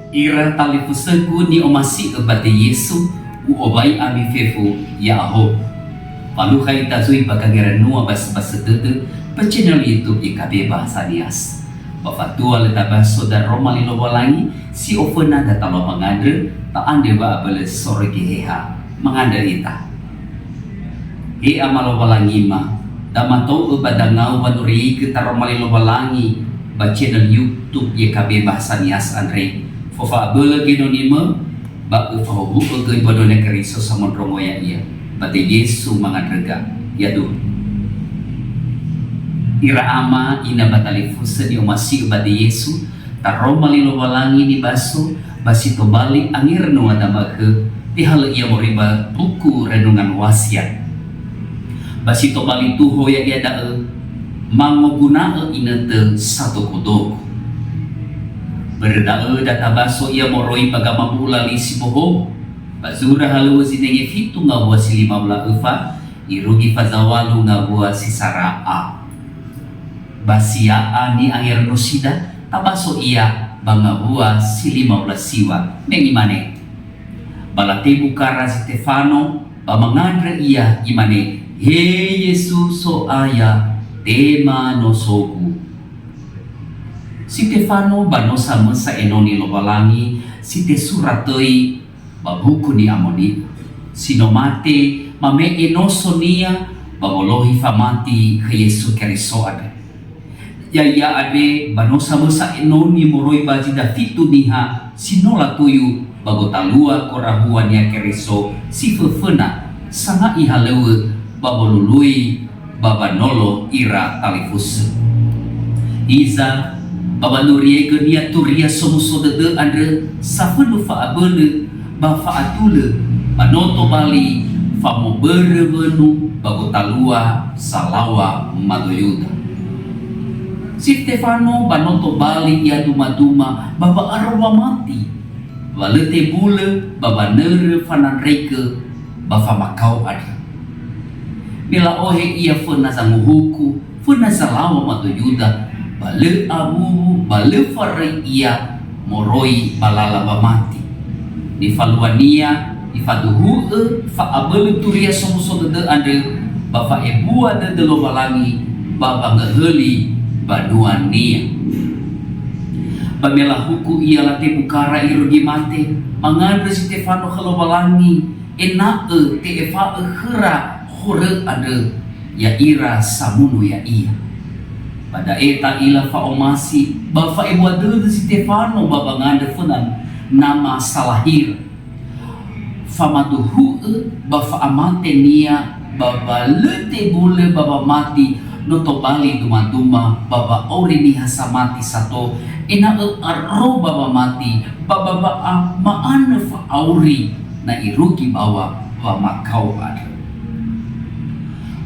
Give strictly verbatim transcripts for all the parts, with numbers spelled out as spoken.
Ira talifusögu ni'omasi'ö ba döi Yesu, u'owai ami fefu, ya'ahowu. Falukha ita zui ba gangeranua basibasö dödö ba channel YouTube Y K B Bahasa Nias. Ba fatua lö tabaso daroma li Lowalangi, si oföna da talua mangandrö, ta'andrö wa'abölö soroi Geheha. Mangandrö ita. He Ama Lowalangima, da matou'ö ba dangau wanuriaigö taroma li Lowalangi ba channel YouTube Y K B Bahasa Nias andre, fofa'abölö genonimö, ba öfahuhu'ö göi ba Nono Keriso samondrongo ya'ia, ba döi Yesu mangandröga. Yaduhu. Ira ama, ina ba talifusö ni'omasi'ö ba döi Yesu, taroma li Lowalangi nibaso, ba si tobali angerönua damakhö, tehalö ia moroi ba buku Renungan Wasiat. Ba si tobali tuho ya'ia da'ö, mangoguna'ö inötö sadogodogo. Börö da'ö da tabaso ia moroi ba gamabu'ula li si bohou, ba zura halöŵö zinenge fitu ngawua si lima wula öfa, irugi fazaŵalu ngawua si sara a. Ba si ya'a ni'angerönosida, tabaso ia ba ngawua si lima wula siŵa, me imane, ba latebu kara Zitefano, ba mangandrö ia, imane, "He Yesu So'aya, tema nosogu." Zitefano ba no samösa enoni Lowalangi si tesura töi ba Buku Ni'amoni'ö, si no mate mame'e nosonia ba wolohi famati khö Yesu Keriso andrö. Ya'ia andre ba no samösa enoni moroi ba zi dafitu niha si no latuyu ba gotalua gorahua-Nia Keriso si föföna, sana'i halöŵö ba wolului ba wanolo ira talifusö. Hiza, ba wanuriaigö-Nia Turia Somuso Dödö andrö safönu fa'abölö ba fa'atulö, ba no tobali famobörö wönu ba gotalua salaŵa mado Yuda. Zitefano ba no tobali ia dumaduma ba wa'aro wamati, wa lö tebulö ba wanörö fanandraigö ba famakao andrö. Me la'ohe ia föna zanguhuku, föna zalaŵa mado Yuda, ba lö awuwu, ba lö faröi ia moroi ba lala wamati. Nifaluania, ifaduhu'ö fa'abölö Turia Somuso Dödö andrö ba fa'ebua dödö Lowalangi ba wangöhöli banua-Nia. Ba me lahuku ia latebu kara irugi mate, mangandrö Zitefano khö Lowalangi, ena'ö te'efa'ö khöra horö andrö ya'ira samunu ya'ia. Ba da'e ta'ila fa'omasi ba fa'ebua dödö Zitefano ba wangandrö föna nama salahira. Famaduhu'ö ba fa'amatenia ba wa lö tebulö ba wamati no tobali dumaduma ba wa'auri niha samati sato, ena'ö aro ba wamati ba ba wa'a-, ma'anö fa'auri na irugi baŵa wamakao andrö.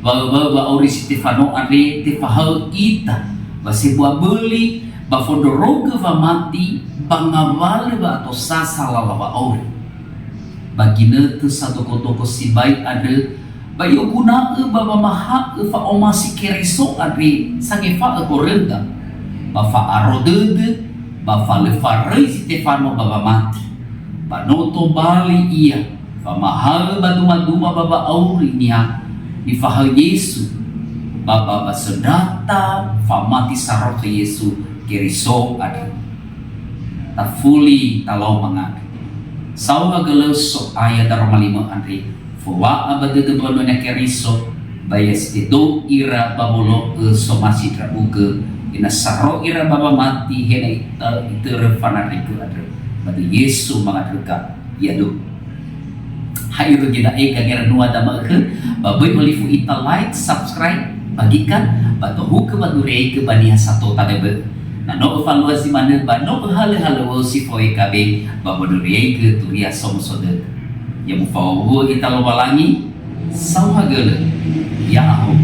Waöwaö wa'auri Zitefano andre tefahaö ita wa sebua böli ba fondrorogö wamati ba ngawalö wa'atosasa lala wa'auri. Ba ginötö sadogodogo sibai andrö, ba i'oguna'ö ba wamaha'ö fa'omasi Keriso andre sangefa'ö horöda, ba fa'aro dödö, ba fa lö faröi Zitefano ba wamati. Ba no tobali ia famahaö ba dumaduma ba wa'auri niha nifahaö Yesu, ba ba wasöndrata famati saro khö Yesu Keriso andrö. Tafuli talau mangandrö. Saohagölö So'aya daroma limö andre, fowa'a ba dödö mbanua-Nia Keriso, ba ya si tedou ira ba wolo'ö somasi ndra'ugö, ena'ö saro ira ba wamati, he na ita-, itörö fanandraigö andrö. Ba döi Yesu mangandröga, yaduhu. Ha irugi da'e gangeranua damakhö, ba böi olifu ita like, subscribe, bagikan, ba tohugö wanuriaigö ba niha sato tanö bö'ö. Na no öfalua zi manö ba no öhalöhalöŵö si fao Y K B ba wanuriaigö Turia Somuso Dödö. Ya mufahuhuo ita Lowalangi, saohagölö, ya'ahowu.